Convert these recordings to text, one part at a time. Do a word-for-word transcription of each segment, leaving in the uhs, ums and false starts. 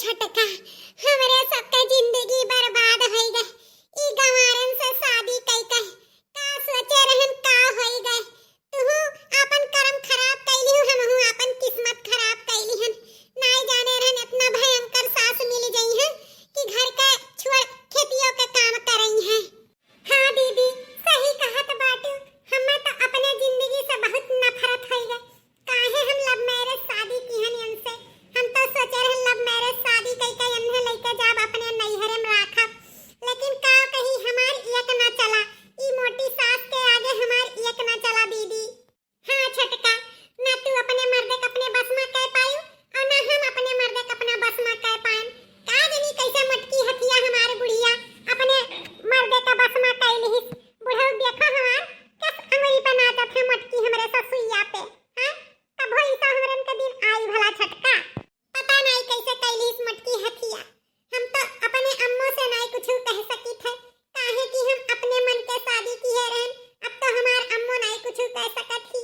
छोटका, हमरे सबके जिंदगी बर्बाद होइ गए। ई गंवारन से शादी कई कई का सोचे रहन, का होई गए? तुहू आपन करम खराब कइली हू, हमहू आपन किस्मत खराब कइली हन। नाई जाने रहन इतना भयंकर सास मिल जइहैं कि घर के छोड़ खेतियों के काम करइहैं। हाँ दीदी, सही कहत बाटू। हमें तो अपने जिंदगी से बहुत नफरत होई गए। काहे हम love marriage शादी किहन इनसे? हम तो सोचे रहन love marriage शादी कई के इन्हें लइके जाब अपने नैहरे में राखब। लेकिन का कही, हमार एक ना चला, ई मोटी सास के आगे हमार एक ना चला दीदी। हाँ छोटका, ना तू अपने मर्दे के अपने बस में कह पायू और ना हम अपने मर्दे के अपना बस में कह पाएन। का जनी कैसे मोटकी हथिया हमार बुढ़िया अपने मर्दे के बस में कह लिहिस। बुढ़ऊ देखो हमार कस अंगुरी पे नाचत है मोटकी हमरे ससुइया पे। हाँ, कभो ई सब हमरन के दिन आई भला छोटका। पता नाई कैसे कैलिस मोटकी हथिया। हम तो अपने अम्मो से नाई कुछ कह सकित है, काहे कि हम अपने मन के शादी किहे रहन। अब तो हमार अम्मो नाई कुछ कह सकत ही।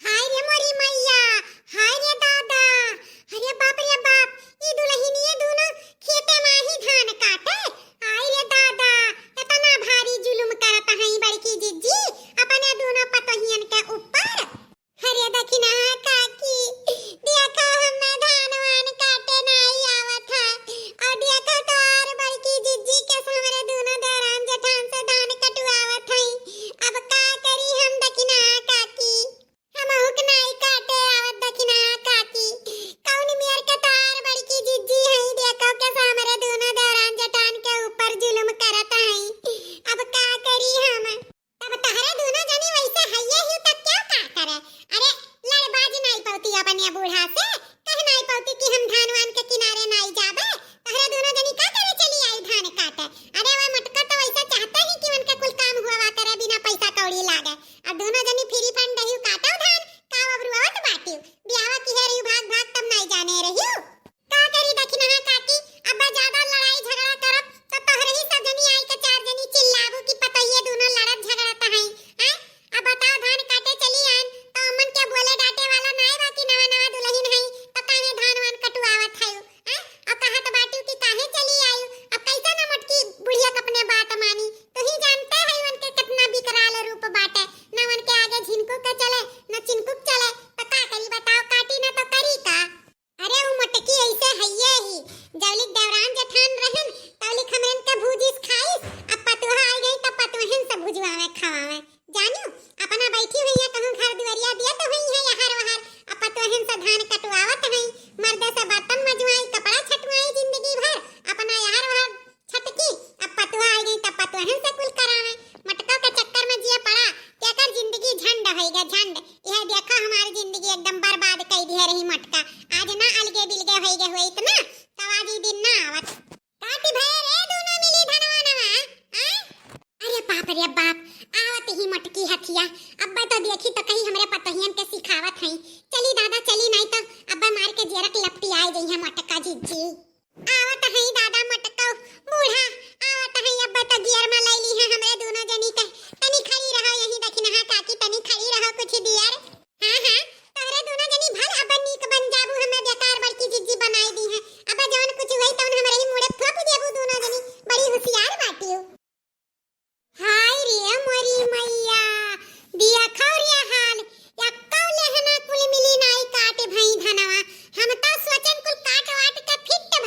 हाय रे मोरी मैया, हाय रे दादा, अरे बाप रे बाप, ई दुलहिनिये दूनो खेते मा ही धान काटे। हाय रे दादा, इतना भारी जुलुम करत हई बड़की जिज्जी अपने दूनो पतोहियन के ऊपर। अरे दखिनहा काकी, देखा हमें धान वान काटे नाई आवत है, और देखा तोहार बड़की जिज्जी के हमरे दूनो देवरान जेठान से धान कटवावत हई। अब का करी हम दखिनहा काकी? हमहू के नाई काटे आवत दखिनहा काकी। कौन मेर के तोहार बड़की जिज्जी हई, देखो के हमरे दूनो देवरान जेठान के ऊपर जुलुम करत हई। अब का करी हम? तब तहरे दूनो जनी वैसे हइये ही, तब क्या का करे? अरे, लड़बाज नाई पौती अपने बूढ़ा से, कह नाई पौती कि हम धान वान के किनारे नाई जाबे। तहरे दूनो जनी का करे चली आई धान काटे? अरे, वो मोटका तो वैसे चाहते ही कि उनके कुल काम हुआ करे, बिना पैसा कौड़ी लागे। अब दूनो जनी free fund रही काटो धान, का अब रुआवत बाटियो? बियाह किहे रही भाग भाग, तब नाई जाने रही। का करी दखिनहा काकी, अब ज्यादा लड़ाई झगड़ा करब तो तोहरे ही सब जनी आई के चार जनी चिल्लाबू कि पतोहिए दूनो लड़त झगड़त हई। हैं? अब बताओ, धान काटे चली आन तो अमन के बोले डांटे वाला नाय बा कि नवा नवा दुलहिन हई तो काहे धान वान कटुआवत हई? हैं? अब कहत बाटू कि काहे चली आयु? अब कैसे न मोटकी बुढ़िया के अपने बात मानी? तो ही जानते हई उनके कितना विकराल रूप बाटे, न उनके आगे झिनकू के चले, न चिनकू के चले, तो का करी बताओ, काटी न तो करी का? अरे उ मोटकी ऐसे हइये ही, जौलिक देवरान जेठान रहन, तौलिक हमरन के भूजिस खाइस, अब पतोहा आई गई तो पतोहन से भुजवावे खवावे। जानू, अपना बैठी हुई है कहूँ घर दुआरिया दिया तो हुई है यहर वहर, अब पतोहन से धान कटवावत हई, मर्दे से बर्तन मजवाई, कपड़ा छटवाई जिंदगी भर, अपना यहर वहर छटकी, अब पतोहा आई गई तब पतोहन से कुल करावे। मोटका के चक्कर में जिया पड़ा, तेकर जिंदगी झंड होई गया झंड। यह देखा हमारी जिंदगी एकदम बर्बाद कई दिए रही मोटका। आज ना अलगे बिलगे होई गए हुए इतना, तब आज ई दिन ना आवत। काटी भैया रे दूनो मिली धनवानवा, आय? अरे बाप रे बाप, आवत ही मोटकी हथिया। अब्बा तो देखी तो कहीं हमरे पतोहियन के सिखावत हई। चली दादा चली, नाई तो अब्बा मार के जेरक लपटी आए जइहे मोटका जिज्जी। आवत हई दादा मोटकऊ, बूढ़ा, आवत हई। अब तो गियर में लैली है हमरे दूनो जनी के। तनी खड़ी रहो यहीं दखिनहा काकी, तनी खड़ी रहो कुछ दियर। हाँ, हाँ, तोहरे दूनो जनी भल अब नीक बन जाबू, हमें बेकार बड़की जिज्जी बनाई दी है। अब जौन कुछ हुई तौन हमरे ही मुड़े थोप देबू दूनो जनी, बड़ी होशियार बाटियो। हाय रे मोरी मैया, दिया खौरिया हाल, यक्कौ लेहना कुल मिली नाई काटे भई धनवा। हम तो सोचन कुल काट वाट के फिट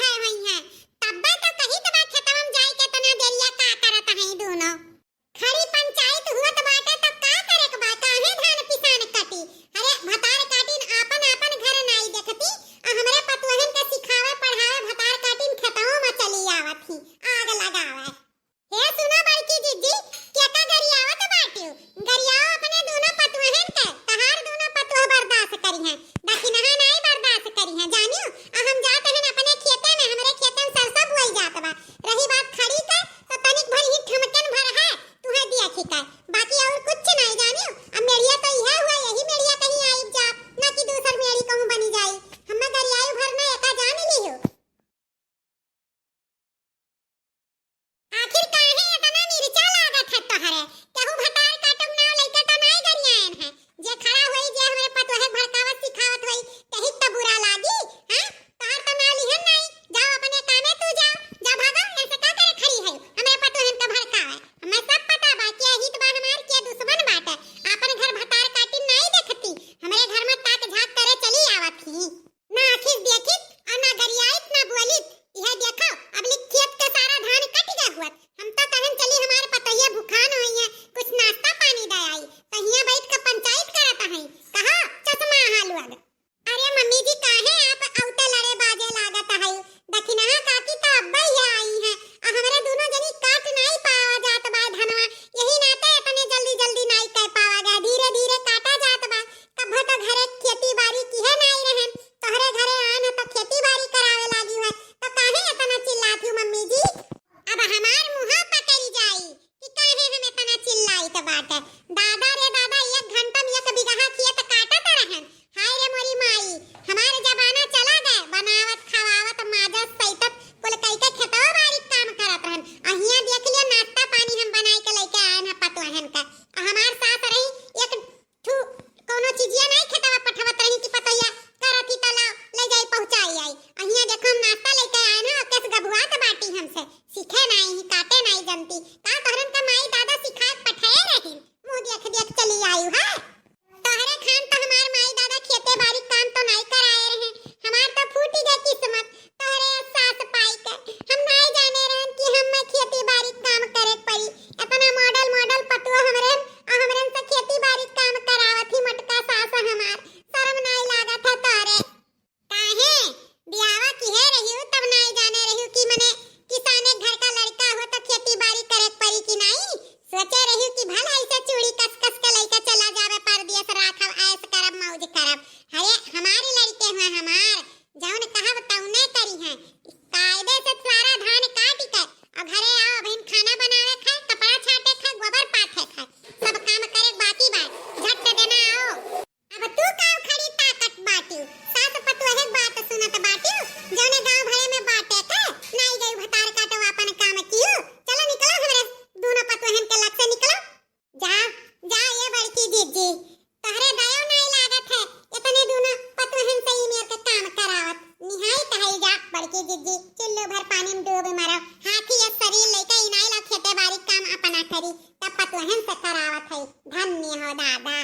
ये देखो, हम नाश्ता लेके आए ना, ओके से गबुआत बाटी हमसे। सीखे नाई ही, काटे नाई जनती। का तोहरन का माई दादा सिखाए पठाए रही? मुँह देख देख चली आयु है। तोहरे खान तो हमार माई दादा खेते बारी काम तो नाई कराए रहे। हमार तो फूटी गए किस्मत तोहरे सास पाई के। हम नाई जाने रहन कि हम खेती बारी काम करे पड़ी। इतना मॉडल मॉडल पतुआ हमरे, आ हमरन से खेती बारी काम करावत ही मोटका सास हमार। शर्म नाई लागत है तोहरे? काहे? बियावा किहे रहिउ तब नाई जाने रहिउ कि मने किसाने घर का लड़का हो तो खेती बारी करे पड़ी कि नाई? सोचे रहिउ कि भला ऐसे चूड़ी कस कस के लइके चला जावे परदेस, राखब, ऐश करब, मौज करब। अरे हमारी लड़के हुए हमार, जौन कहब तौने करी हैं। कायदे से सारा धान काट के और घरे आओ, अबहिन खाना बनावे खाए, कपड़ा छाटे खाए, गोबर पाथे खाए, सब काम करे बाकी बा। झट देना आओ। अब तू का उखड़ी ताकत बाटिउ? सास पतोहे बात सुनत बाटिउ, जौने गाँव भरे में बाटे के, नाई गई भतार काटो आपन काम कियो। चलो निकलो हमरे दोनों पतोहन के लग से निकलो। जा, जा ये बड़की जिज्जी, तोहरे दया नाई लागत है, इतने दोनों पतोहन से ई मेर के काम करावत। निहाई कहल जा बड़की जिज्जी, चुल्लू भर पानी में डूब मरो, हाथी ये शरीर लइके इनाई ला खेते बारी काम अपना करी, तब पतोहन से करावत है। धन्य हो दादा।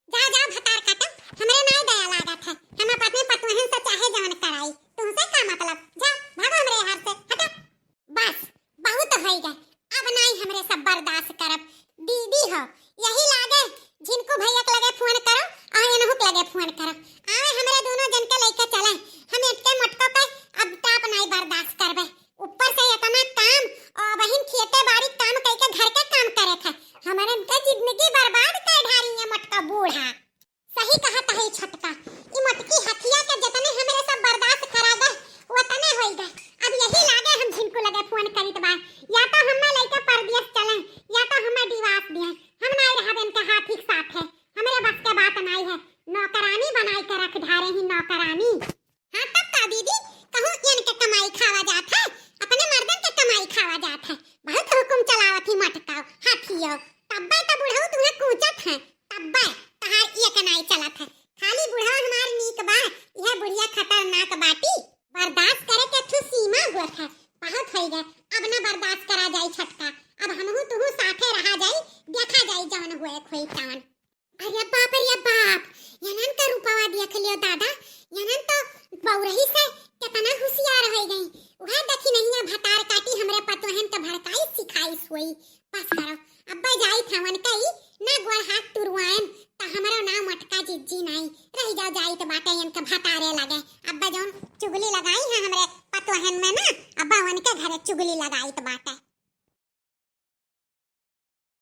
जा, जा, भतार काटो, हमरे नाई दया लागत है। हम अपने पतोहन से चाहे जवन कराई, तुमसे का मतलब? जा, भागो हमरे यहाँ से, हटो। बस, बहुत होई गए, अब नाई हमरे सब बर्दाश्त करब। दीदी हो, यही लागे झिनकू भैया के लगे फोन करो और इनहू के लगे फोन करो, आवे हमरे दोनों जन के लइके चले। हम इनके मोटको के अब ताप नाई बर्दाश्त करबे। ऊपर से इतना काम, और बहिन खेते बारी काम कइके घर के काम करे थे। हमरे इनके जिंदगी बर्बाद कर ढारी ये मोटका बूढ़ा। सही कहत है छोटका, ई मोटकी हथिया के जतने हमरे सब बर्दाश्त करा गए, वतने होई गए। अब यही लागे हम झिनकू लगे फोन करित बा, या तो हमें लइके परदेस चले, या तो हमें डिवास दिए। हम नाई रहब इनके हाथी के साथ है, हमरे बस के बात नाई है। नौकरानी बनाई के रख ढारे ही नौकरानी। हाँ तब का दीदी, कहूँ इनके कमाई खावा जात है, अपने मर्दन के कमाई खावा जात है। बहुत हुकुम चलावत ही मोटका हाथियो। तब्बे तो बुढ़ऊ तुम्हें कूचत है, तब्बे तहार एक नाई चलत है। खाली बुढ़ऊ हमार नीक बा, यह बुढ़िया खतरनाक बाटी। बर्दाश्त करे के ठू सीमा होत है, बहुत होई गए, अब न बर्दाश्त करा जाई छोटका। अब हमहू तुहू साथे रहा जाई, देखा जाई जवन हुए खोई तवन। अरे बाप रे बाप, यनन का रूपवा देख लियो दादा, यनन तो बौरही से कितना हुसियार होइ गई। उहे देखी नहीं है भतार काटी हमरे पतोहन के भड़काई सिखाई सोई। बस करो, अब्बा जाई था वन कई ना गोड़ हाथ तुरुआएन, त हमरो नाम मोटका जिज्जी नाई रह जाओ जाई तो बाटे इनके भतारे लगे। अब्बा जौन चुगली लगाई है हमरे पतोहन में ना, अब्बा उनके घरे चुगली लगाई तो बाटे।